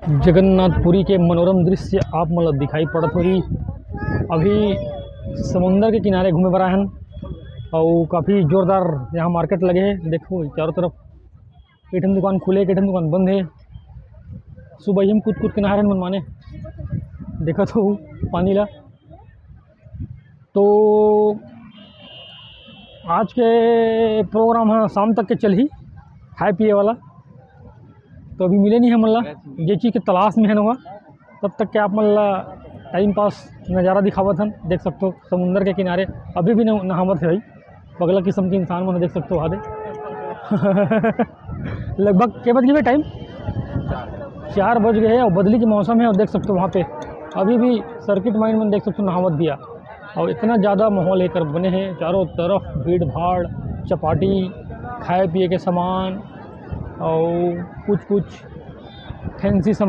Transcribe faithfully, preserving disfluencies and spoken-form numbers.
जगन्नाथपुरी के मनोरम दृश्य आप मन ल दिखाई पड़त होही। अभी समुंदर के किनारे घूमे बर आए हन, अउ काफ़ी जोरदार यहाँ मार्केट लगे हे। देखो, चारों तरफ एक ठन दुकान खुले, एक ठन दुकान बंद हे। सुबह ही हम कूद कूद के नहा रहे हन, मन माने, देखत हो पानी ला। तो आज के प्रोग्राम ह शाम तक के चलही, खाए पिए वाला। तो अभी मिले नहीं हमन ला, जे चीज़ के तलाश में है ना, तब तक के आप मन ला टाइम पास नज़ारा दिखावत हन। देख सकते हो समुंदर के किनारे अभी भी नहावत है भाई, पगला किस्म के इंसान मन देख सकते हो। आदे लगभग के बज गए टाइम? चार बज गए हैं और बदली के मौसम है। और देख सकते हो वहाँ पे अभी भी सर्किट माइंड मन देख सकते हो नहावत दिया। और इतना ज़्यादा माहौल एकर बने हे, चारों तरफ भीड़ भाड़, चपाटी, खाए पिए के सामान और कुछ कुछ फैंसी सामान।